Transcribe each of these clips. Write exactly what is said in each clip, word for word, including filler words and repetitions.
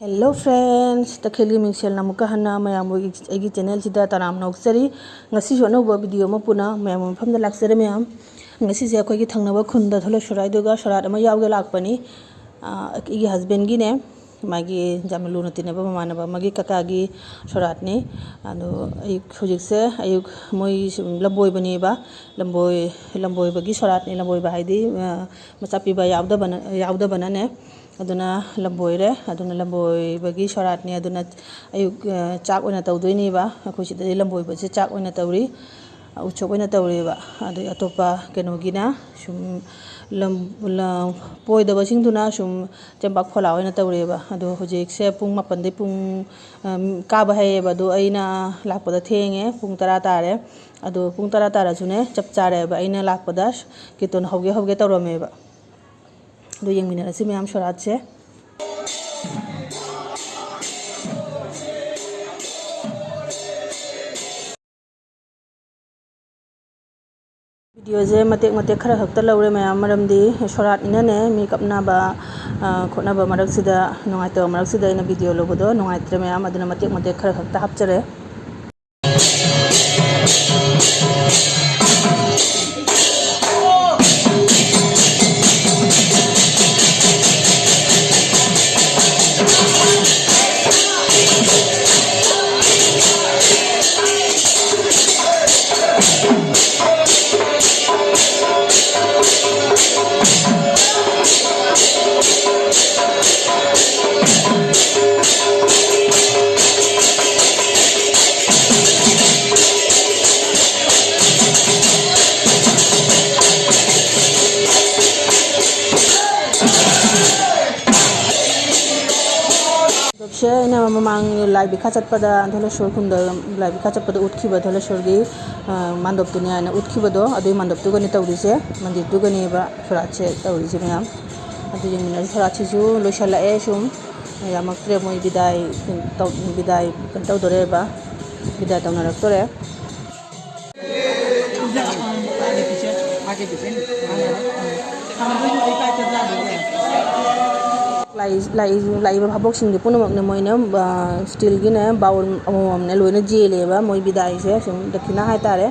Hello friends, ꯇꯈꯦꯜꯒꯤ ꯃꯤꯡꯁꯦꯜꯅ ꯑꯃꯨꯛꯀ ꯍꯟꯅ ꯃꯌꯥꯝꯕꯨ ꯑꯩꯒꯤ channelꯁꯤꯗ ꯇꯔꯥꯝꯅ ꯑꯣꯛꯆꯔꯤ꯫ ꯉꯁꯤꯁꯨ ꯑꯅꯧꯕ video ꯑꯃ ꯄꯨꯅ ꯃꯌꯥꯝꯒꯤ ꯃꯐꯝꯗ ꯂꯥꯛꯆꯔꯦ ꯃꯌꯥꯝ꯫ ꯉꯁꯤꯁꯦ ꯑꯩꯈꯣꯏꯒꯤ ꯊꯪꯅꯕ ꯈꯨꯟꯗ ꯊꯣꯂꯣꯏ ꯁꯣꯔꯥꯠ, ꯑꯗꯨꯒ ꯁꯣꯔꯥꯠ ꯑꯃ ꯌꯥꯎꯒꯦ ꯂꯥꯛꯄꯅꯤ꯫ ꯑꯥ, ꯑꯩꯒꯤ husbandꯒꯤꯅꯦ, ꯃꯥꯒꯤ ꯌꯥꯝꯅ ꯂꯨꯅ ꯇꯤꯟꯅꯕ ꯃꯃꯥꯟꯅꯕ ꯑꯃꯒꯤ ꯀꯀꯥꯒꯤ ꯁꯣꯔꯥꯠꯅꯤ꯫ ꯑꯗꯣ ꯑꯌꯨꯛ, ꯍꯧꯖꯤꯛꯁꯦ ꯑꯌꯨꯛ ꯃꯣꯏ ꯁꯨꯝ ꯂꯝꯕꯣꯏꯕꯅꯦꯕ꯫ ꯂꯝꯕꯣꯏ-, ꯂꯝꯕꯣꯏꯕꯒꯤ ꯁꯣꯔꯥꯠꯅꯤ꯫ ꯂꯝꯕꯣꯏꯕ ꯍꯥꯏꯗꯤ, ꯑꯥ, ꯃꯆꯥ ꯄꯤꯕ ꯌꯥꯎꯗꯕꯅ-, ꯌꯥꯎꯗꯕꯅꯅꯦ꯫ ꯑꯗꯨꯅ ꯂꯝꯕꯣꯏꯔꯦ꯫ ꯑꯗꯨꯅ ꯂꯝꯕꯣꯏꯕꯒꯤ ꯁꯣꯔꯥꯠꯅꯤ꯫ ꯑꯗꯨꯅ ꯑꯌꯨꯛ, ꯑ, ꯆꯥꯛ ꯑꯣꯏꯅ ꯇꯧꯗꯣꯏꯅꯦꯕ꯫ ꯑꯩꯈꯣꯏ ꯁꯤꯗꯗꯤ ꯂꯝꯕꯣꯏꯕꯁꯦ ꯆꯥꯛ ꯑꯣꯏꯅ ꯇꯧꯔꯤ, ꯎꯠꯁꯣꯞ ꯑꯣꯏꯅ ꯇꯧꯔꯤꯕ꯫ ꯑꯗꯩ ꯑꯇꯣꯞꯄ ꯀꯩꯅꯣꯒꯤꯅ ꯁꯨꯝ ꯂꯝ-, ꯂꯝ-, ꯄꯣꯏꯗꯕꯁꯤꯡꯗꯨꯅ ꯁꯨꯝ ꯆꯦꯡꯄꯥꯛ ꯐꯣꯂꯥ ꯑꯣꯏꯅ ꯇꯧꯔꯤꯕ꯫ ꯑꯗꯣ ꯍꯧꯖꯤꯛꯁꯦ ꯄꯨꯡ ꯃꯥꯄꯟꯗꯩ ꯄꯨꯡ, ꯑꯝ, ꯀꯥꯕ ꯍꯩꯌꯦꯕ꯫ ꯑꯗꯣ ꯑꯩꯅ ꯂꯥꯛꯄꯗ ꯊꯦꯡꯉꯦ, ꯄꯨꯡ ꯇꯔꯥ ꯇꯥꯔꯦ꯫ ꯑꯗꯣ ꯄꯨꯡ ꯇꯔꯥ ꯇꯥꯔꯁꯨꯅꯦ, ꯆꯞ ꯆꯥꯔꯦꯕ꯫ ꯑꯩꯅ ꯂꯥꯛꯄꯗ ꯀꯤꯔꯇꯟ ꯍꯧꯒꯦ ꯍꯧꯒꯦ ꯇꯧꯔꯝꯃꯦꯕ꯫ ꯑꯗꯨ ꯌꯦꯡꯃꯤꯟꯅꯔꯁꯤ ꯃꯌꯥꯝ ꯁꯣꯔꯥꯠꯁꯦ꯫ Videoꯁꯦ ꯃꯇꯦꯛ ꯃꯇꯦꯛ ꯈꯔ ꯈꯛꯇ ꯂꯧꯔꯦ ꯃꯌꯥꯝ, ꯃꯔꯝꯗꯤ ꯁꯣꯔꯥꯠꯅꯤꯅꯅꯦ, ꯃꯤ ꯀꯞꯅꯕ, ꯑ, ꯈꯣꯠꯅꯕ ꯃꯔꯛꯁꯤꯗ, ꯅꯨꯡꯉꯥꯏꯇꯕ ꯃꯔꯛꯁꯤꯗ ꯑꯩꯅ video ꯂꯧꯕꯗꯣ ꯅꯨꯡꯉꯥꯏꯇ꯭ꯔꯦ ꯃꯌꯥꯝ, ꯑꯗꯨꯅ ꯃꯇꯦꯛ ꯃꯇꯦꯛ ꯈꯔ ꯈꯛꯇ ꯍꯥꯞꯆꯔꯦ꯫ ꯁꯦ ꯑꯩꯅ ꯃꯃꯥꯡ ꯂꯥꯏ ꯕꯤꯈꯥ ꯆꯠꯄꯗ, ꯙꯣꯂꯦꯁꯣꯔ ꯈꯨꯟꯗ ꯂꯥꯏ ꯕꯤꯈꯥ ꯆꯠꯄꯗ ꯎꯠꯈꯤꯕ ꯙꯣꯂꯦꯁꯣꯔꯒꯤ, ꯑ, ꯃꯥꯟꯗꯣꯞꯇꯨꯅꯤ ꯍꯥꯏꯅ ꯎꯠꯈꯤꯕꯗꯣ, ꯑꯗꯨꯒꯤ ꯃꯥꯟꯗꯣꯞꯇꯨꯒꯅꯤ ꯇꯧꯔꯤꯁꯦ, ꯃꯟꯗꯤꯔꯗꯨꯒꯅꯦꯕ ꯁꯣꯔꯥꯠꯁꯦ ꯇꯧꯔꯤꯁꯦ ꯃꯌꯥꯝ꯫ ꯑꯗꯨ ꯌꯦꯡꯃꯤꯟꯅꯔꯁꯤ꯫ ꯁꯣꯔꯥꯠꯁꯤꯁꯨ ꯂꯣꯏꯁꯤꯜꯂꯛꯑꯦ ꯁꯨꯝ꯫ ꯌꯥꯝꯃꯛꯇ꯭ꯔꯦ, ꯃꯣꯏ ꯕꯤꯗꯥꯏ ꯇꯧ-, ꯕꯤꯗꯥꯏ ꯀꯩꯅꯣ ꯇꯧꯗꯣꯔꯦꯕ, ꯕꯤꯗꯥꯏ ꯇꯧꯅꯔꯛꯇꯣꯔꯦ꯫ ꯂꯥꯛꯏ-, ꯂꯥꯛꯏ-, ꯂꯥꯛꯏꯕ ꯚꯥꯕꯣꯛꯁꯤꯡꯗꯤ ꯄꯨꯝꯅꯃꯛꯅ ꯃꯣꯏꯅ, ꯑ, ꯁ꯭ꯇꯤꯜꯒꯤꯅ ꯕꯥꯎꯜ ꯑꯃꯃꯝꯅ ꯂꯣꯏꯅ ꯌꯦꯜꯂꯦꯕ ꯃꯣꯏ ꯕꯤꯗꯥꯏꯁꯦ, ꯁꯨꯝ ꯗꯈꯤꯅꯥ ꯍꯥꯏꯇꯥꯔꯦ꯫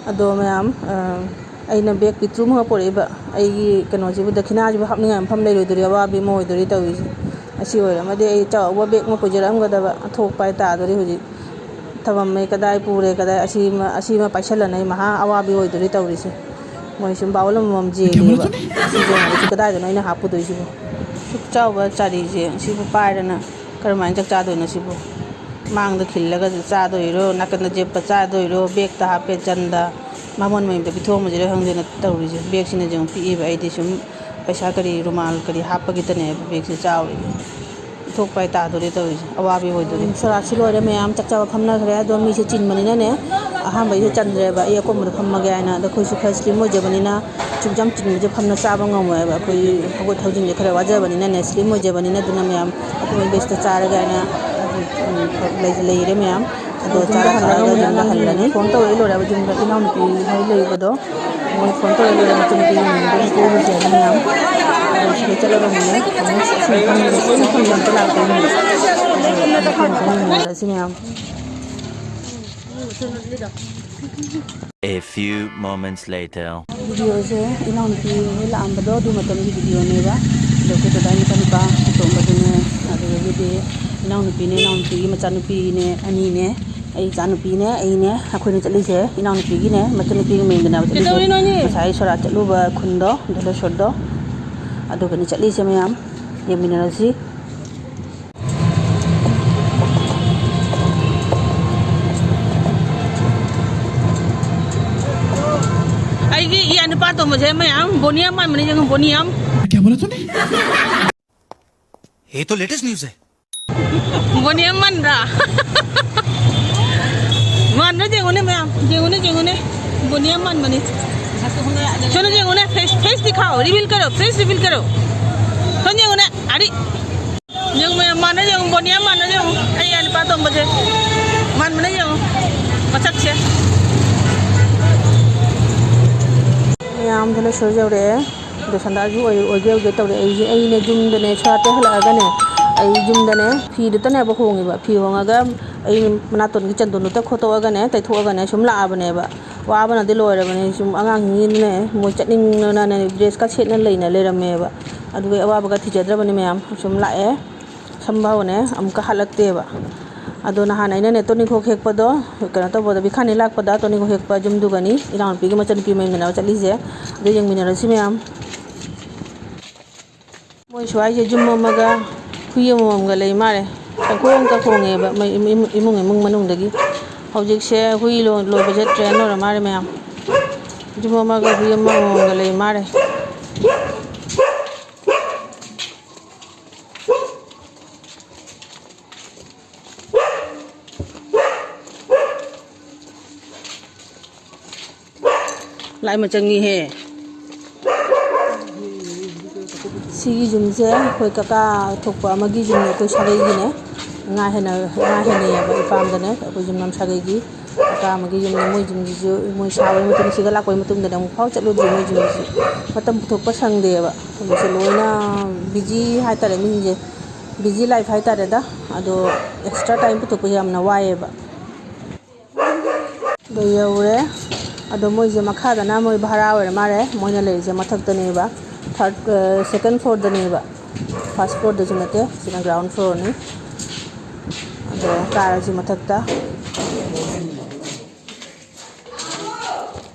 ꯑꯗꯣ ꯃꯌꯥꯝ, ꯑ, ꯑꯩꯅ ꯕꯦꯒ ꯄꯤꯛꯇ꯭ꯔꯨ ꯑꯃꯒ ꯄꯣꯔꯛꯏꯕ ꯑꯩꯒꯤ ꯀꯩꯅꯣꯁꯤꯕꯨ, ꯗꯈꯤꯅꯥꯁꯤꯕꯨ ꯍꯥꯞꯅꯤꯡꯉꯥꯏ ꯃꯐꯝ ꯂꯩꯔꯣꯏꯗꯧꯔꯤ, ꯑꯋꯥꯕꯤ ꯑꯃ ꯑꯣꯏꯗꯧꯔꯤ ꯇꯧꯔꯤꯁꯦ꯫ ꯑꯁꯤ ꯑꯣꯏꯔꯝꯃꯗꯤ ꯑꯩ ꯆꯥꯎꯕ ꯕꯦꯒ ꯑꯃ ꯄꯨꯖꯔꯛꯑꯝꯒꯗꯕ, ꯑꯊꯣꯛꯄ ꯍꯥꯏ ꯇꯥꯗꯣꯔꯤ ꯍꯧꯖꯤꯛ꯫ ꯊꯃꯝꯃꯦ, ꯀꯗꯥꯏ ꯄꯨꯔꯦ, ꯀꯗꯥꯏ, ꯑꯁꯤꯃ, ꯑꯁꯤꯃ ꯄꯥꯏꯁꯜꯂꯅ ꯑꯩ ꯃꯍꯥ ꯑꯋꯥꯕꯤ ꯑꯣꯏꯗꯣꯔꯤ ꯇꯧꯔꯤꯁꯦ꯫ ꯃꯣꯏ ꯁꯨꯝ ꯕꯥꯎꯜ ꯑꯃꯃꯝ ꯌꯦꯜꯂꯤꯕ꯫ ꯁꯤꯁꯦ ꯍꯧꯖꯤꯛ ꯀꯗꯥꯏꯗꯅꯣ ꯑꯩꯅ ꯍꯥꯞꯄꯨꯗꯣꯏꯁꯤꯕꯨ? ꯁꯨꯛ ꯆꯥꯎꯕ ꯆꯥꯔꯤꯁꯦ ꯁꯤꯕꯨ ꯄꯥꯏꯔꯅ ꯀꯔꯝꯍꯥꯏꯅ ꯆꯥꯛ ꯆꯥꯗꯣꯏꯅꯣ ꯁꯤꯕꯨ? ꯃꯥꯡꯗ ꯈꯤꯜꯂꯒ ꯆꯥꯗꯣꯏꯔꯣ, ꯅꯥꯀꯟꯗ ꯖꯦꯞꯇ ꯆꯥꯗꯣꯏꯔꯣ, ꯕꯦꯛꯇ ꯍꯥꯞꯄꯦ ꯆꯟꯗ, ꯕꯥꯃꯣꯟ ꯃꯌꯨꯝꯗ ꯄꯤꯊꯣꯛꯑꯝꯃꯁꯤꯔ ꯈꯪꯗꯦꯅ ꯇꯧꯔꯤꯁꯦ꯫ ꯕꯦꯛꯁꯤꯅ ꯌꯦꯡꯉꯨ ꯄꯤꯛꯏꯕ, ꯑꯩꯗꯤ ꯁꯨꯝ ꯄꯩꯁꯥ ꯀꯔꯤ ꯔꯨꯃꯥꯜ ꯀꯔꯤ ꯍꯥꯞꯄꯒꯤꯇꯅꯦꯕ ꯕꯦꯛꯁꯦ ꯆꯥꯎꯔꯤꯁꯦ꯫ ꯊꯣꯛꯄ ꯍꯥꯏ ꯇꯥꯗꯣꯔꯦ ꯇꯧꯔꯤꯁꯦ, ꯑꯋꯥꯕꯤ ꯑꯣꯏꯗꯣꯔꯦ꯫ ꯁꯣꯔꯥꯠꯁꯤ ꯂꯣꯏꯔꯦ ꯃꯌꯥꯝ, ꯆꯥꯛ ꯆꯥꯕ ꯐꯝꯅꯈ꯭ꯔꯦ꯫ ꯑꯗꯣ ꯃꯤꯁꯦ ꯆꯤꯟꯕꯅꯤꯅꯅꯦ, ꯑꯍꯥꯟꯕꯩꯁꯦ ꯆꯟꯗ꯭ꯔꯦꯕ, ꯑꯩ ꯑꯀꯣꯟꯕꯗ ꯐꯝꯃꯒꯦ ꯍꯥꯏꯅ꯫ ꯑꯗꯣ ꯑꯩꯈꯣꯏꯁꯨ ꯈꯔ ꯁ꯭ꯂꯤꯝ ꯑꯣꯏꯖꯕꯅꯤꯅ ꯁꯨꯛ ꯌꯥꯝ ꯆꯤꯟꯕꯁꯦ ꯐꯝꯅ ꯆꯥꯕ ꯉꯝꯃꯣꯏꯕ꯫ ꯑꯩꯈꯣꯏ ꯍꯧꯒꯠ ꯍꯧꯖꯤꯟꯁꯦ ꯈꯔ ꯋꯥꯖꯕꯅꯤꯅꯅꯦ, ꯁ꯭ꯂꯤꯝ ꯑꯣꯏꯖꯕꯅꯤꯅ꯫ ꯑꯗꯨꯅ ꯃꯌꯥꯝ ꯑꯩꯈꯣꯏ ꯕꯦꯁꯇ ꯆꯥꯔꯒꯦ ꯍꯥꯏꯅ, ꯎꯝ, ꯂꯩ-, ꯂꯩꯔꯦ ꯃꯌꯥꯝ꯫ ꯑꯗꯣ ꯌꯨꯝꯗ ꯆꯥꯔ ꯍꯜꯂꯒ ꯀꯛꯑꯒ ꯑꯃꯨꯛ ꯌꯨꯝꯗ ꯑꯉꯥꯡꯁꯤꯡ ꯍꯜꯂꯅꯤ꯫ ꯐꯣꯟ ꯇꯧꯔꯛꯏ ꯂꯣꯏꯔꯦꯕ, ꯌꯨꯝꯗ ꯏꯅꯥꯎꯅꯨꯄꯤ ꯍꯣꯏ ꯂꯩꯕꯗꯣ꯫ ꯃꯣꯏ ꯐꯣꯟ ꯇꯧꯔꯛꯏ ꯂꯣꯏꯔꯦ, ꯃꯆꯟꯅꯨꯄꯤ ꯌꯦꯡꯉꯨꯕꯗ ꯑꯃꯨꯛ ꯀꯣꯏꯔꯨꯁꯦ ꯍꯥꯏꯅ ꯃꯌꯥꯝ꯫ ꯑꯗꯣ ꯁꯤꯗ ꯆꯠꯂꯒ ꯑꯃꯨꯛꯅꯦ, ꯑꯃꯨꯛ ꯁꯤ ꯃꯐꯝꯗ, ꯁꯤ ꯃꯐꯝꯗ ꯑꯝꯇ ꯂꯥꯛꯇꯣꯏꯅꯦ꯫ ꯑꯗꯣ ꯃꯐꯝ ꯑꯃꯨꯛ ꯌꯦꯡꯃꯤꯟꯅꯔꯁꯤ ꯃꯌꯥꯝ꯫ A few moments later. ꯚꯤꯗꯤꯑꯣꯁꯦ ꯏꯅꯥꯎꯅꯨꯄꯤ ꯍꯣꯏ ꯂꯥꯛꯑꯝꯕꯗꯣ ꯑꯗꯨ ꯃꯇꯝꯒꯤ ꯚꯤꯗꯤꯑꯣꯅꯦꯕ꯫ ꯑꯗꯣ ꯑꯩꯈꯣꯏ ꯗꯗꯥ ꯃꯆꯥꯅꯨꯄꯥ ꯑꯇꯣꯝꯕꯗꯨꯅꯦ, ꯑꯗꯨꯗꯒꯤꯗꯤ ꯏꯅꯥꯎꯅꯨꯄꯤꯅꯦ, ꯏꯅꯥꯎꯅꯨꯄꯤꯒꯤ ꯃꯆꯥꯅꯨꯄꯤꯅꯦ ꯑꯅꯤꯅꯦ, ꯑꯩ ꯏꯆꯥꯅꯨꯄꯤꯅꯦ, ꯑꯩꯅꯦ, ꯑꯩꯈꯣꯏꯅ ꯆꯠꯂꯤꯁꯦ ꯏꯅꯥꯎꯅꯨꯄꯤꯒꯤꯅꯦ, ꯃꯆꯟꯅꯨꯄꯤꯒꯤ ꯃꯌꯨꯝꯗꯅꯦꯕ ꯆꯠꯂꯤꯁꯦ꯫ ꯀꯩꯗꯧꯔꯤꯅꯣꯅꯦ? ꯉꯁꯥꯏ ꯁꯣꯔꯥꯠ ꯆꯠꯂꯨꯕ ꯈꯨꯟꯗꯣ, ꯙꯣꯂꯦꯁꯣꯔꯗꯣ, ꯑꯗꯨꯒꯅꯤ ꯆꯠꯂꯤꯁꯦ ꯃꯌꯥꯝ꯫ ꯌꯦꯡꯃꯤꯟꯅꯔꯁꯤ꯫ ꯑꯩꯒꯤ ꯏꯌꯥ ꯅꯨꯄꯥ ꯑꯇꯣꯝꯕꯁꯦ ꯃꯌꯥꯝ ꯕꯣꯅꯤꯌꯝ ꯃꯥꯟꯕꯅꯤ, ꯌꯦꯡꯉꯨ, ꯕꯣꯅꯤꯌꯝ꯫ क्या बोला तूने? ये तो लेटेस्ट न्यूज़ है। ꯕꯣꯅꯤꯌꯝ ꯃꯥꯟꯕ꯭ꯔꯥ? ꯃꯥꯟꯕ꯭ꯔꯥ ꯌꯦꯡꯉꯨꯅꯦ ꯃꯌꯥꯝ, ꯌꯦꯡꯉꯨꯅꯦ, ꯌꯦꯡꯉꯨꯅꯦ, ꯕꯣꯅꯤꯌꯝ ꯃꯥꯟꯕꯅꯤ꯫ ꯁꯣꯝꯗ ꯌꯦꯡꯉꯨꯅꯦ, ꯐꯦꯁ, ꯐꯦꯁ ꯗꯤꯈꯥꯎ, ꯔꯤꯚꯤꯜ ꯀꯔꯣ, ꯐꯦꯁ ꯔꯤꯚꯤꯜ ꯀꯔꯣ꯫ ꯁꯣꯝꯗ ꯌꯦꯡꯉꯨꯅꯦ, ꯑꯔꯤ꯫ ꯌꯦꯡꯉꯨ ꯃꯌꯥꯝ, ꯃꯥꯟꯅ ꯌꯦꯡꯉꯨ, ꯕꯣꯅꯤꯌꯝ ꯃꯥꯟꯅ ꯌꯦꯡꯉꯨ꯫ ꯑꯩ ꯏꯌꯥ ꯅꯨꯄꯥ ꯑꯇꯣꯝꯕꯁꯦ ꯃꯥꯟꯕꯅ ꯌꯦꯡꯉꯨ ꯃꯁꯛꯁꯦ꯫ ꯃꯌꯥꯝ ꯙꯣꯂꯦꯁꯣꯔ ꯌꯧꯔꯛꯑꯦ꯫ ꯑꯗꯣ ꯁꯟꯗꯥꯁꯨ ꯑꯣꯏ-, ꯑꯣꯏꯒꯦ ꯑꯣꯏꯒꯦ ꯇꯧꯔꯦ꯫ ꯑꯩꯁꯦ, ꯑꯩꯅ ꯌꯨꯝꯗꯅꯦ, ꯁꯣꯔꯥꯠꯇꯩ ꯍꯜꯂꯛꯑꯒꯅꯦ, ꯑꯩ ꯌꯨꯝꯗꯅꯦ ꯐꯤꯗꯨꯇꯅꯦꯕ ꯍꯣꯡꯉꯤꯕ꯫ ꯐꯤ ꯍꯣꯡꯉꯒ ꯑꯩ ꯃꯅꯥꯇꯣꯟꯒꯤ ꯆꯟꯗꯣꯟꯗꯨꯇ ꯈꯣꯠꯇꯣꯛꯑꯒꯅꯦ, ꯇꯩꯊꯣꯛꯑꯒꯅꯦ ꯁꯨꯝ ꯂꯥꯛꯑꯕꯅꯦꯕ꯫ ꯋꯥꯕꯅꯗꯤ ꯂꯣꯏꯔꯕꯅꯦ꯫ ꯁꯨꯝ ꯑꯉꯥꯡꯁꯤꯡꯁꯤꯅꯅꯦ, ꯃꯣꯏ ꯆꯠꯅꯤꯡꯗꯅꯅꯦ dress ꯀ ꯁꯦꯠꯅ ꯂꯩꯅ ꯂꯩꯔꯝꯃꯦꯕ꯫ ꯑꯗꯨꯒ ꯑꯋꯥꯕꯒ ꯊꯤꯖꯗ꯭ꯔꯕꯅꯤ ꯃꯌꯥꯝ꯫ ꯁꯨꯝ ꯂꯥꯛꯑꯦ꯫ ꯁꯝ ꯐꯥꯎꯕꯅꯦ ꯑꯃꯨꯛꯀ ꯍꯥꯠꯂꯛꯇꯦꯕ꯫ ꯑꯗꯣ ꯅꯍꯥꯟ ꯑꯩꯅꯅꯦ ꯇꯣꯅꯤꯡꯈꯣꯛ ꯍꯦꯛꯄꯗꯣ, ꯀꯩꯅꯣ ꯇꯧꯕꯗ, ꯕꯤꯈꯥꯅꯤ ꯂꯥꯛꯄꯗ ꯇꯣꯅꯤꯡꯈꯣꯛ ꯍꯦꯛꯄ ꯌꯨꯝꯗꯨꯒꯅꯤ ꯏꯅꯥꯎꯅꯨꯄꯤꯒꯤ ꯃꯆꯟꯅꯨꯄꯤ ꯃꯌꯨꯝꯗꯅꯦꯕ ꯆꯠꯂꯤꯁꯦ꯫ ꯑꯗꯨ ꯌꯦꯡꯃꯤꯟꯅꯔꯁꯤ ꯃꯌꯥꯝ꯫ ꯃꯣꯏ ꯁ꯭ꯋꯥꯏꯁꯦ ꯌꯨꯝ ꯑꯃꯒ ꯍꯨꯏ ꯑꯃꯃꯝꯒ ꯂꯩ ꯃꯥꯜꯂꯦ꯫ ꯄꯪꯈꯣꯡꯗ ꯈꯣꯡꯉꯦꯕ ꯃꯣꯏ ꯏꯃꯨꯡ, ꯏꯃꯨꯡ, ꯏꯃꯨꯡ ꯃꯅꯨꯡꯗꯒꯤ꯫ ꯍꯧꯖꯤꯛꯁꯦ ꯍꯨꯏ ꯂꯣ-, ꯂꯣꯏꯕꯁꯦ trend ꯑꯣꯏꯔ ꯃꯥꯜꯂꯦ ꯃꯌꯥꯝ꯫ ꯌꯨꯝ ꯑꯃꯒ ꯍꯨꯏ ꯑꯃꯃꯝꯒ ꯂꯩ ꯃꯥꯜꯂꯦ꯫ ꯂꯥꯏ ꯑꯃ ꯆꯪꯉꯤꯍꯦ꯫ ꯁꯤꯒꯤ ꯌꯨꯝꯁꯦ ꯑꯩꯈꯣꯏ ꯀꯀꯥ ꯊꯣꯛꯄ ꯑꯃꯒꯤ ꯌꯨꯝꯅꯦ, ꯑꯩꯈꯣꯏ ꯁꯥꯒꯩꯒꯤꯅꯦ꯫ ꯉꯥ ꯍꯦꯟꯅ-, ꯉꯥ ꯍꯦꯟꯅꯩꯌꯦꯕ ꯏꯄꯥꯝꯗꯅꯦ, ꯑꯩꯈꯣꯏ ꯌꯨꯝꯅꯥꯝ ꯁꯥꯒꯩꯒꯤ꯫ ꯀꯀꯥ ꯑꯃꯒꯤ ꯌꯨꯝꯅꯦ꯫ ꯃꯣꯏ ꯌꯨꯝꯁꯤꯁꯨ ꯃꯣꯏ ꯁꯥꯕꯒꯤ ꯃꯇꯨꯡ, ꯁꯤꯗ ꯂꯥꯛꯄꯒꯤ ꯃꯇꯨꯡꯗꯅꯦ ꯑꯃꯨꯛ ꯐꯥꯎ ꯆꯠꯂꯨꯗ꯭ꯔꯤ ꯃꯣꯏ ꯌꯨꯝꯁꯤ꯫ ꯃꯇꯝ ꯄꯨꯊꯣꯛꯄ ꯁꯪꯗꯦꯕ꯫ ꯍꯧꯖꯤꯛꯁꯦ ꯂꯣꯏꯅ busy ꯍꯥꯏꯇꯥꯔꯦ, ꯃꯤꯁꯤꯡꯁꯦ busy life ꯍꯥꯏꯇꯥꯔꯦꯗ꯫ ꯑꯗꯣ extra time ꯄꯨꯊꯣꯛꯄꯁꯦ ꯌꯥꯝꯅ ꯋꯥꯏꯌꯦꯕ꯫ ꯑꯗꯣ ꯌꯧꯔꯦ꯫ ꯑꯗꯣ ꯃꯣꯏꯁꯦ ꯃꯈꯥꯗꯅ ꯃꯣꯏ ꯚꯔꯥ ꯑꯣꯏꯔ ꯃꯥꯜꯂꯦ꯫ ꯃꯣꯏꯅ ꯂꯩꯔꯤꯁꯦ ꯃꯊꯛꯇꯅꯦꯕ, third, ꯑ, second floorꯗꯅꯦꯕ꯫ First floorꯗꯁꯨ ꯅꯠꯇꯦ, ꯁꯤꯅ ground floorꯅꯤ꯫ ꯑꯗꯣ ꯀꯥꯔꯁꯤ ꯃꯊꯛꯇ꯫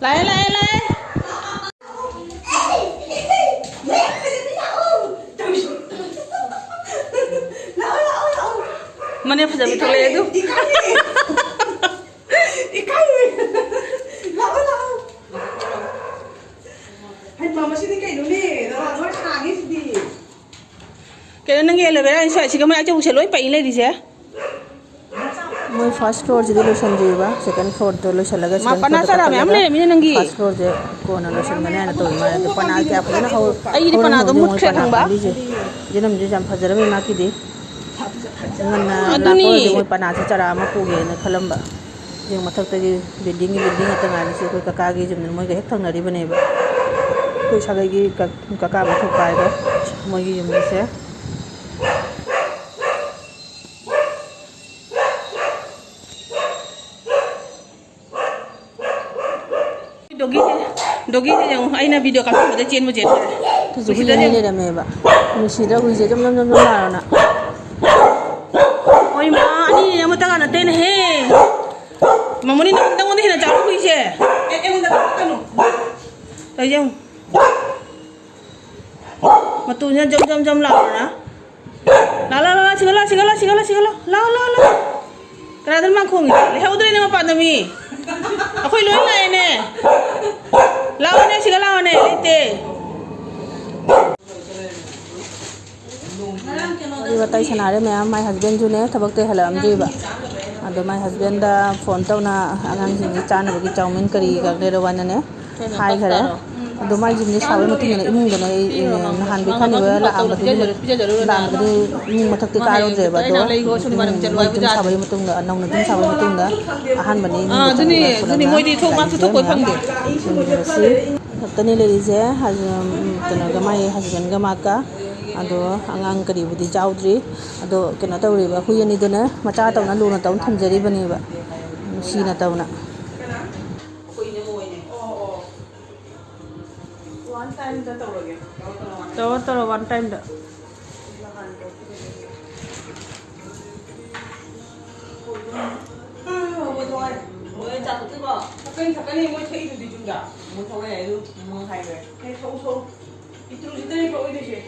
ꯂꯥꯛꯑꯦ, ꯂꯥꯛꯑꯦ, ꯂꯥꯛꯑꯦ꯫ ꯃꯅꯦ ꯐꯖꯕꯤ ꯊꯣꯛꯂꯛꯑꯦ ꯑꯗꯨ꯫ ꯏꯀꯥꯏꯌꯦ꯫ ꯂꯥꯛꯑꯣ, ꯂꯥꯛꯑꯣ꯫ ꯍꯩꯃꯥ, ꯃꯁꯤꯗꯤ ꯀꯩꯅꯣꯅꯦ? ꯅꯔꯥ ꯂꯣꯏ ꯁꯥꯡꯉꯦ ꯁꯤꯗꯤ꯫ ꯀꯩꯅꯣ, ꯅꯪꯒꯤ aloe veraꯅꯤ ꯁ꯭ꯋꯥꯏꯁꯤꯒ ꯃꯣꯏ ꯑꯆꯧꯕꯁꯦ ꯂꯣꯏ ꯄꯩ ꯂꯩꯔꯤꯁꯦ? ꯃꯣꯏ first floorꯁꯤꯗꯤ ꯂꯣꯏꯁꯟꯗ꯭ꯔꯤꯕ, second floorꯗꯣ ꯂꯣꯏꯁꯜꯂꯒ ꯃꯥ second ꯄꯅꯥ floorꯗ ꯆꯥꯔꯥ ꯃꯌꯥꯝ ꯀꯥꯈꯠꯂꯒ ꯂꯩꯔꯝꯃꯤꯅꯦ ꯅꯪꯒꯤ꯫ First floorꯗꯣ ꯀꯣꯟꯅ ꯂꯣꯏꯁꯟꯒꯅꯤ ꯍꯥꯏꯅ ꯇꯧꯔꯤ ꯃꯥꯜꯂꯦ꯫ ꯑꯗꯣ ꯄꯅꯥ ꯀꯌꯥ ꯐꯖꯅ ꯍꯧ-, ꯑꯩꯒꯤꯗꯤ ꯄꯅꯥꯗꯣ ꯍꯧꯔꯝꯗ꯭ꯔꯤꯕ ꯃꯣꯏ ꯃꯨꯠꯈ꯭ꯔꯦ ꯄꯅꯥ ꯈꯪꯕ? ꯄꯥꯝꯕꯤꯁꯦ꯫ ꯖꯤꯅꯝꯁꯨ ꯌꯥꯝ ꯐꯖꯔꯝꯃꯤ ꯃꯥꯒꯤꯗꯤ꯫ ꯉꯟꯅ ꯑꯗꯨꯅꯤ꯫ ꯂꯥꯛꯄ ꯑꯣꯏꯔꯗꯤ ꯃꯣꯏ ꯄꯅꯥꯁꯦ ꯆꯥꯔꯥ ꯑꯃ ꯄꯨꯒꯦꯅ ꯈꯜꯂꯝꯕ꯫ ꯌꯦꯡ ꯃꯊꯛꯇꯒꯤ buildingꯒꯤ building ꯉꯥꯛꯇ ꯉꯥꯏꯔꯤꯁꯦ, ꯑꯩꯈꯣꯏ ꯀꯀꯥꯒꯤ ꯌꯨꯝꯗ ꯃꯣꯏꯒ ꯍꯦꯛ ꯊꯪꯅꯔꯤꯕꯅꯦꯕ꯫ ꯑꯩꯈꯣꯏ ꯁꯥꯒꯩꯒꯤ ꯀ-, ꯀꯀꯥ ꯃꯊꯛ ꯄꯥꯏꯕ ꯃꯣꯏꯒꯤ ꯌꯨꯝꯁꯦ꯫ ꯗꯣꯒꯤꯁꯦ, ꯗꯣꯒꯤꯁꯦ ꯌꯦꯡꯉꯨ, ꯑꯩꯅ ꯚꯤꯗꯤꯑꯣ ꯀꯥꯞꯊꯣꯛꯄꯗ ꯆꯦꯟꯕꯨ ꯆꯦꯟꯈ꯭ꯔꯦ꯫ ꯑꯗꯨꯁꯨ ꯍꯨꯏ ꯅꯨꯡꯁꯤꯗ꯭ꯔꯥ ꯑꯅꯤ ꯌꯦꯡꯉꯨ꯫ ꯂꯩꯔꯝꯃꯦꯕ꯫ ꯅꯨꯡꯁꯤꯗ꯭ꯔꯥ ꯍꯨꯏꯁꯦ? ꯖꯝ ꯖꯝ ꯖꯝ ꯖꯝ ꯂꯥꯎꯔꯅ꯫ ꯍꯣꯏ ꯃꯥ, ꯑꯅꯤꯅꯦ, ꯑꯃꯇꯒ ꯅꯠꯇꯦꯅꯦꯍꯦ꯫ ꯃꯃꯨꯅꯤ, ꯅꯪ-, ꯅꯪꯉꯣꯟꯗ ꯍꯦꯟꯅ ꯆꯥꯎꯕ ꯍꯨꯏꯁꯦ꯫ ꯑꯦ, ꯑꯩꯉꯣꯟꯗ ꯀꯛꯀꯅꯨ꯫ ꯇꯧꯔꯤꯁꯦ ꯌꯦꯡꯉꯨ꯫ ꯃꯇꯨꯁꯤꯅ ꯖꯝ ꯖꯝ ꯖꯝ ꯂꯥꯎꯔꯅ꯫ ꯂꯥ, ꯂꯥ, ꯂꯥ, ꯂꯥ, ꯁꯤꯒ ꯂꯥ, ꯁꯤꯒ ꯂꯥ, ꯁꯤꯒ ꯂꯥ, ꯁꯤꯒ ꯂꯥ꯫ ꯂꯥ, ꯂꯥ, ꯂꯥ꯫ ꯀꯅꯥꯗꯅꯣ ꯃꯥ ꯈꯣꯡꯉꯤꯁꯦ? ꯂꯩꯍꯧꯗ꯭ꯔꯦꯅꯦ ꯃꯄꯥꯟꯗ ꯃꯤ꯫ ꯑꯩꯈꯣꯏ ꯂꯣꯏ ꯂꯥꯛꯑꯦꯅꯦ꯫ ꯂꯥꯛꯑꯣꯅꯦ, ꯁꯤꯒ ꯂꯥꯛꯑꯣꯅꯦ꯫ ꯂꯩꯇꯦ꯫ ꯋꯥꯔꯤ ꯋꯥꯇꯥꯏ ꯁꯥꯟꯅꯔꯦ ꯃꯌꯥꯝ꯫ My husband ꯁꯨꯅꯦ ꯊꯕꯛꯇꯩ ꯍꯜꯂꯛꯑꯝꯗ꯭ꯔꯤꯕ꯫ ꯑꯗꯣ my husband ꯗ ꯐꯣꯟ ꯇꯧꯅ ꯑꯉꯥꯡꯁꯤꯡꯒꯤ ꯆꯥꯅꯕꯒꯤ ꯆꯧꯃꯤꯟ ꯀꯔꯤ ꯀꯔꯥ ꯂꯩꯔꯛꯑꯣꯅꯅꯦ ꯍꯥꯏꯈꯔꯦ꯫ ꯑꯗꯣ ꯃꯥꯏ ꯌꯨꯝꯁꯦ ꯁꯥꯕꯒꯤ ꯃꯇꯨꯡ ꯏꯟꯅ ꯏꯃꯨꯡꯗꯅꯦ ꯑꯩ, ꯑꯦ, ꯅꯍꯥꯟꯗꯤ ꯈꯪꯉꯤꯕ ꯂꯥꯛꯑꯝꯕꯗꯤ, ꯂꯥꯛꯑꯝꯕꯗꯤ ꯏꯃꯨꯡ ꯃꯊꯛꯇꯤ ꯀꯥꯔꯨꯗ꯭ꯔꯦꯕ꯫ ꯑꯗꯣ, ꯎꯝ, ꯃꯣꯏ ꯌꯨꯝ ꯁꯥꯕꯒꯤ ꯃꯇꯨꯡꯗ, ꯅꯧꯅ ꯌꯨꯝ ꯁꯥꯕꯒꯤ ꯃꯇꯨꯡꯗ ꯑꯍꯥꯟꯕꯅꯤ ꯏꯃꯨꯡ ꯑꯥ, ꯑꯗꯨꯅꯤ, ꯃꯊꯛꯇ ꯑꯗꯨꯅꯤ, ꯃꯣꯏꯗꯤ ꯊꯣꯡ ꯂꯥꯛꯏꯁꯦ ꯃꯥꯁꯨ ꯊꯣꯛꯄ ꯃꯌꯥꯝ꯫ ꯐꯪꯗꯦ꯫ ꯌꯨꯝꯁꯤ ꯈꯛꯇꯅꯤ ꯂꯩꯔꯤꯁꯦ꯫ ꯍꯧꯖꯤꯛ, ꯎꯝ, ꯀꯩꯅꯣꯒ, ꯃꯥꯏ husband ꯒ ꯃꯥꯀ꯫ ꯑꯗꯣ ꯑꯉꯥꯡ ꯀꯔꯤꯕꯨꯗꯤ ꯌꯥꯎꯗ꯭ꯔꯤ꯫ ꯑꯗꯣ ꯀꯩꯅꯣ ꯇꯧꯔꯤꯕ, ꯍꯨꯏ ꯑꯅꯤꯗꯨꯅ ꯃꯆꯥ ꯇꯧꯅ ꯂꯨꯅ ꯇꯧꯅ ꯊꯝꯖꯔꯤꯕꯅꯦꯕ, ꯅꯨꯡꯁꯤꯅ ꯇꯧꯅ꯫ One time ꯗ ꯇꯧꯔꯒꯦ꯫ ꯇꯧꯔꯣ, ꯇꯧꯔꯣ, one time ꯗ꯫ ꯃꯣꯏ ꯆꯥ ꯊꯛꯇꯣꯏꯕꯣ? ꯊꯛꯀꯅꯤ, ꯊꯛꯀꯅꯤ, ꯃꯣꯏ ꯊꯛꯏꯗꯨꯗꯤ ꯌꯨꯝꯗ꯫ ꯃꯣꯏ ꯊꯛꯑꯣ ꯌꯥꯏ, ꯑꯗꯨ ꯃꯣꯏ ꯍꯥꯏꯈ꯭ꯔꯦ꯫ ꯑꯦ, ꯊꯛꯎ, ꯊꯛꯎ꯫ ꯄꯤꯛꯇ꯭ꯔꯨꯁꯤꯗꯅꯦ ꯊꯛꯑꯣꯏꯗꯣꯏꯁꯦ꯫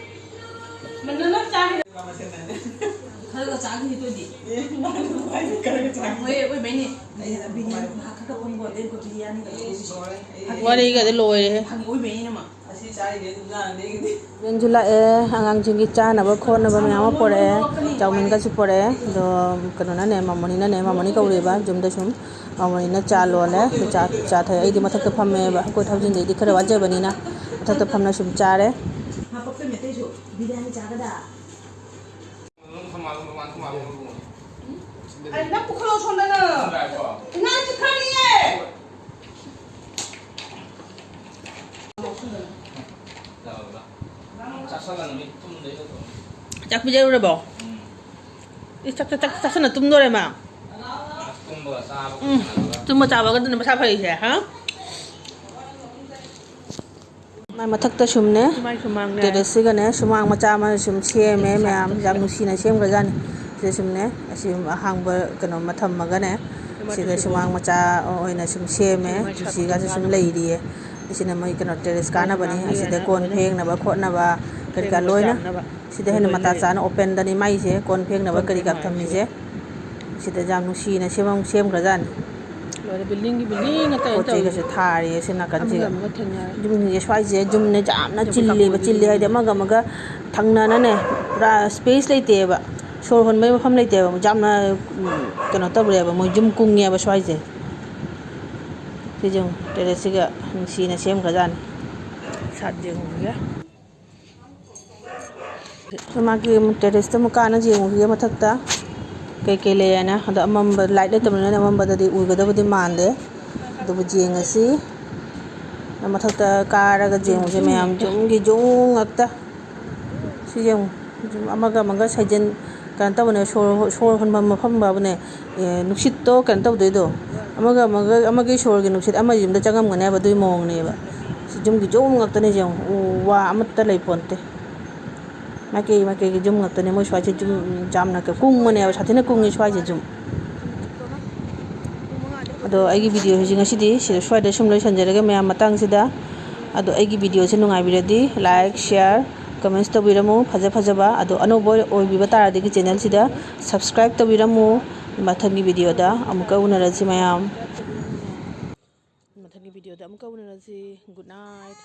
ꯃꯟꯅꯅ ꯆꯥꯈꯤꯗ-, ꯈꯔꯒ ꯆꯥꯈꯤꯅꯤ ꯇꯣꯏꯗꯤ꯫ ꯑꯦ, ꯃꯥꯅ ꯍꯥꯏꯁꯦ ꯈꯔꯒ ꯆꯥꯈꯤꯅꯤ꯫ ꯍꯣꯏ, ꯑꯣꯏꯕꯩꯅꯦ꯫ ꯑꯩ ꯕꯤꯔꯌꯥꯅꯤ ꯃꯍꯥꯛ ꯈꯔ ꯈꯔ ꯄꯨꯡ ꯕꯣꯔꯗꯦ ꯀꯣ ꯕꯤꯔꯌꯥꯅꯤ ꯇꯧꯔꯤꯁꯦ꯫ ꯋꯥꯔꯤꯒꯗꯤ ꯂꯣꯏꯔꯦꯍꯦ꯫ ꯐꯥꯒꯤ ꯑꯣꯏꯕꯩꯅꯦ ꯃꯥ꯫ ꯑꯁꯤ ꯆꯥꯔꯤꯉꯩ ꯑꯗꯨꯝ ꯂꯥꯛꯑꯅꯤ ꯑꯩꯒꯤꯗꯤ꯫ Husband ꯁꯨ ꯂꯥꯛꯑꯦ, ꯑꯉꯥꯡꯁꯤꯡꯒꯤ ꯆꯥꯅꯕ ꯈꯣꯠꯅꯕ ꯃꯌꯥꯝ ꯑꯃ ꯄꯣꯔꯛꯑꯦ, ꯆꯧꯃꯤꯟꯒꯁꯨ ꯄꯣꯔꯛꯑꯦ꯫ ꯑꯗꯣ ꯀꯩꯅꯣꯅꯅꯦ, ꯃꯃꯣꯅꯤꯅꯅꯦ, ꯃꯃꯣꯅꯤ ꯀꯧꯔꯤꯕ, ꯌꯨꯝꯗ ꯁꯨꯝ ꯃꯃꯣꯅꯤꯅ ꯆꯥ ꯂꯣꯜꯂꯦ꯫ ꯑꯗꯨ ꯆꯥ, ꯆꯥ ꯊꯛꯑꯦ꯫ ꯑꯩꯗꯤ ꯃꯊꯛꯇ ꯐꯝꯃꯦꯕ, ꯑꯩꯈꯣꯏ ꯊꯧꯖꯤꯟꯗꯩꯗꯤ ꯈꯔ ꯋꯥꯖꯕꯅꯤꯅ ꯃꯊꯛꯇ ꯐꯝꯅ ꯁꯨꯝ ꯆꯥꯔꯦ꯫ ꯍꯥꯄꯛꯇꯣꯏ ꯃꯩꯇꯩꯁꯨ ꯕꯤꯔꯌꯥꯅꯤ ꯆꯥꯒꯗ꯫ ꯑꯩ ꯅꯪ ꯄꯨꯈꯠꯂꯣ ꯁꯣꯝꯗꯅ꯫ ꯉꯥ ꯆꯤꯛꯈ꯭ꯔꯅꯤꯌꯦ꯫ ꯆꯥꯛ ꯄꯤꯖꯔꯨꯔꯕꯣ? ꯏꯁ, ꯆꯥꯛ, ꯆꯥꯛ, ꯆꯥꯛ ꯆꯥꯁꯟꯅ ꯇꯨꯝꯗꯣꯔꯦ ꯃꯥ꯫ ꯎꯝ, ꯇꯨꯝꯕ ꯆꯥꯕꯒꯗꯨꯅ ꯃꯁꯥ ꯐꯔꯤꯁꯦ, ꯍꯥ? ꯃꯥꯏ ꯃꯊꯛꯇ ꯁꯨꯝꯅꯦ, ꯃꯥꯏ ꯁꯨꯃꯥꯡꯅꯦ꯫ ꯇꯦꯔꯦꯁꯁꯤꯒꯅꯦ, ꯁꯨꯃꯥꯡ ꯃꯆꯥ ꯑꯃ ꯁꯨꯝ ꯁꯦꯝꯃꯦ ꯃꯌꯥꯝ, ꯌꯥꯝ ꯅꯨꯡꯁꯤꯅ ꯁꯦꯝꯈ꯭ꯔꯖꯥꯠꯅꯤ꯫ ꯁꯤꯗ ꯁꯨꯝꯅꯦ, ꯑꯁꯤ ꯑꯍꯥꯡꯕ ꯀꯩꯅꯣ ꯑꯃ ꯊꯝꯃꯒꯅꯦ, ꯁꯤꯗ ꯁꯨꯃꯥꯡ ꯃꯆꯥ ꯑꯣꯏꯅ ꯁꯨꯝ ꯁꯦꯝꯃꯦ, ꯇꯨꯜꯁꯤꯒꯁꯨ ꯁꯨꯝ ꯂꯩꯔꯤꯌꯦ꯫ ꯑꯁꯤꯅ ꯃꯣꯏ ꯀꯩꯅꯣ ꯇꯦꯔꯦꯁ ꯀꯥꯅꯕꯅꯤ꯫ ꯑꯁꯤꯗ ꯀꯣꯟ ꯐꯦꯡꯅꯕ ꯈꯣꯠꯅꯕ ꯀꯔꯤ ꯀꯔꯥ ꯂꯣꯏꯅ꯫ ꯁꯤꯗ ꯍꯦꯟꯅ ꯃꯇꯥ ꯆꯥꯅ ꯑꯣꯄꯦꯟꯗꯅꯤ ꯃꯥꯏꯁꯦ, ꯀꯣꯟ ꯐꯦꯡꯅꯕ ꯀꯔꯤ ꯀꯔꯥ ꯊꯝꯃꯤꯁꯦ꯫ ꯁꯤꯗ ꯌꯥꯝ ꯅꯨꯡꯁꯤꯅ ꯁꯦꯝ-, ꯁꯦꯝꯈ꯭ꯔꯖꯥꯠꯅꯤ꯫ ꯂꯣꯏꯔꯦ, buildingꯒꯤ building ꯉꯥꯛꯇꯅꯦ ꯄꯣꯠ ꯇꯧꯔꯤꯁꯦ꯫ ꯆꯩꯒꯁꯦ ꯊꯥꯔꯤꯌꯦ ꯁꯤ ꯅꯥꯀꯟꯁꯤꯒ꯫ ꯑꯃꯒ ꯑꯃꯒ ꯊꯦꯡꯅꯔꯦ꯫ ꯌꯨꯝꯁꯤꯡꯁꯦ ꯁ꯭ꯋꯥꯏꯁꯦ ꯌꯨꯝꯅꯦ ꯌꯥꯝꯅ ꯆꯤꯜꯂꯦꯕ, ꯆꯤꯜꯂꯦ ꯍꯥꯏꯗꯤ ꯑꯃꯒ ꯑꯃꯒ ꯊꯪꯅꯅꯅꯦ ꯄꯨꯔꯥ space ꯂꯩꯇꯦꯕ, ꯁꯣꯔ ꯍꯣꯟꯕꯩ ꯃꯐꯝ ꯂꯩꯇꯦꯕ, ꯌꯥꯝꯅ, ꯎꯝ, ꯀꯩꯅꯣ ꯇꯧꯔꯦꯕ, ꯃꯣꯏ ꯌꯨꯝ ꯀꯨꯡꯉꯦꯕ ꯁ꯭ꯋꯥꯏꯁꯦ꯫ ꯁꯤꯁꯦ ꯌꯦꯡꯉꯨ, ꯇꯦꯔꯦꯁꯁꯤꯒ ꯅꯨꯡꯁꯤꯅ ꯁꯦꯝꯈ꯭ꯔꯖꯥꯠꯅꯤ꯫ ꯁꯥꯠ ꯌꯦꯡꯉꯨꯒꯦ꯫ ꯃꯥꯒꯤ ꯇꯦꯔꯦꯁꯇ ꯑꯃꯨꯛ ꯀꯥꯅ ꯌꯦꯡꯉꯨꯈꯤꯒꯦ ꯃꯊꯛꯇ ꯀꯩꯀꯩ ꯂꯩ ꯍꯥꯏꯅ꯫ ꯑꯗꯣ ꯑꯃꯝꯕ, light ꯂꯩꯇꯕꯅꯤꯅ ꯑꯃꯝꯕꯗꯗꯤ ꯎꯒꯗꯕꯗꯤ ꯃꯥꯟꯗꯦ꯫ ꯑꯗꯨꯕꯨ ꯌꯦꯡꯉꯁꯤ꯫ ꯃꯊꯛꯇ ꯀꯥꯔꯒ ꯌꯦꯡꯉꯨꯁꯦ ꯃꯌꯥꯝ, ꯌꯨꯝꯒꯤ ꯌꯨꯝ ꯉꯥꯛꯇ꯫ ꯁꯤ ꯌꯦꯡꯉꯨ, ꯑꯃꯒ ꯑꯃꯒ ꯁꯥꯏꯖꯤꯟ-, ꯀꯩꯅꯣ ꯇꯧꯕꯅꯦ, ꯁꯣꯔ, ꯁꯣꯔ ꯍꯣꯟꯐꯝ ꯃꯐꯝ ꯐꯥꯎꯕꯅꯦ, ꯑꯦ, ꯅꯨꯡꯁꯤꯠꯇꯣ ꯀꯩꯅꯣ ꯇꯧꯗꯣꯏꯗꯣ, ꯑꯃꯒ ꯑꯃꯒ, ꯑꯃꯒꯤ ꯁꯣꯔꯒꯤ ꯅꯨꯡꯁꯤꯠ ꯑꯃꯒꯤ ꯌꯨꯝꯗ ꯆꯪꯉꯝꯒꯅꯦꯕ, ꯑꯗꯨꯒꯤ ꯃꯑꯣꯡꯅꯦꯕ꯫ ꯁꯤ ꯌꯨꯝꯒꯤ ꯌꯨꯝ ꯉꯥꯛꯇꯅꯦ ꯌꯦꯡꯉꯨ, ꯎ ꯋꯥ ꯑꯃꯠꯇ ꯂꯩ ꯄꯣꯟꯇꯦ꯫ ꯃꯥꯏꯀꯩ ꯃꯥꯏꯀꯩꯒꯤ ꯌꯨꯝ ꯉꯥꯛꯇꯅꯦ ꯃꯣꯏ ꯁ꯭ꯋꯥꯏꯁꯦ, ꯌꯨꯝ ꯌꯥꯝꯅ ꯀꯨꯡꯕꯅꯦꯕ, ꯁꯥꯊꯤꯅ ꯀꯨꯡꯉꯤ ꯁ꯭ꯋꯥꯏꯁꯦ ꯌꯨꯝ꯫ ꯑꯗꯣ ꯑꯩꯒꯤ videoꯁꯤ ꯉꯁꯤꯗꯤ ꯁꯤꯗ, ꯁ꯭ꯋꯥꯏꯗ ꯁꯨꯝ ꯂꯣꯏꯁꯤꯟꯖꯔꯒꯦ ꯃꯌꯥꯝ ꯃꯇꯥꯡꯁꯤꯗ꯫ ꯑꯗꯣ ꯑꯩꯒꯤ videoꯁꯤ ꯅꯨꯡꯉꯥꯏꯕꯤꯔꯗꯤ like, share, comments ꯇꯧꯕꯤꯔꯝꯃꯨ꯫ ꯐꯖ ꯐꯖꯕ, ꯑꯗꯣ ꯑꯅꯧꯕ ꯑꯣꯏꯕꯤꯕ ꯇꯥꯔꯗꯤ ꯑꯩꯒꯤ channelꯁꯤꯗ subscribe ꯇꯧꯕꯤꯔꯝꯃꯨ꯫ ꯃꯊꯪꯒꯤ videoꯗ ꯑꯃꯨꯛꯀ ꯎꯅꯔꯁꯤ ꯃꯌꯥꯝ꯫ ꯃꯊꯪꯒꯤ videoꯗ ꯑꯃꯨꯛꯀ ꯎꯅꯔꯁꯤ꯫ Good night꯫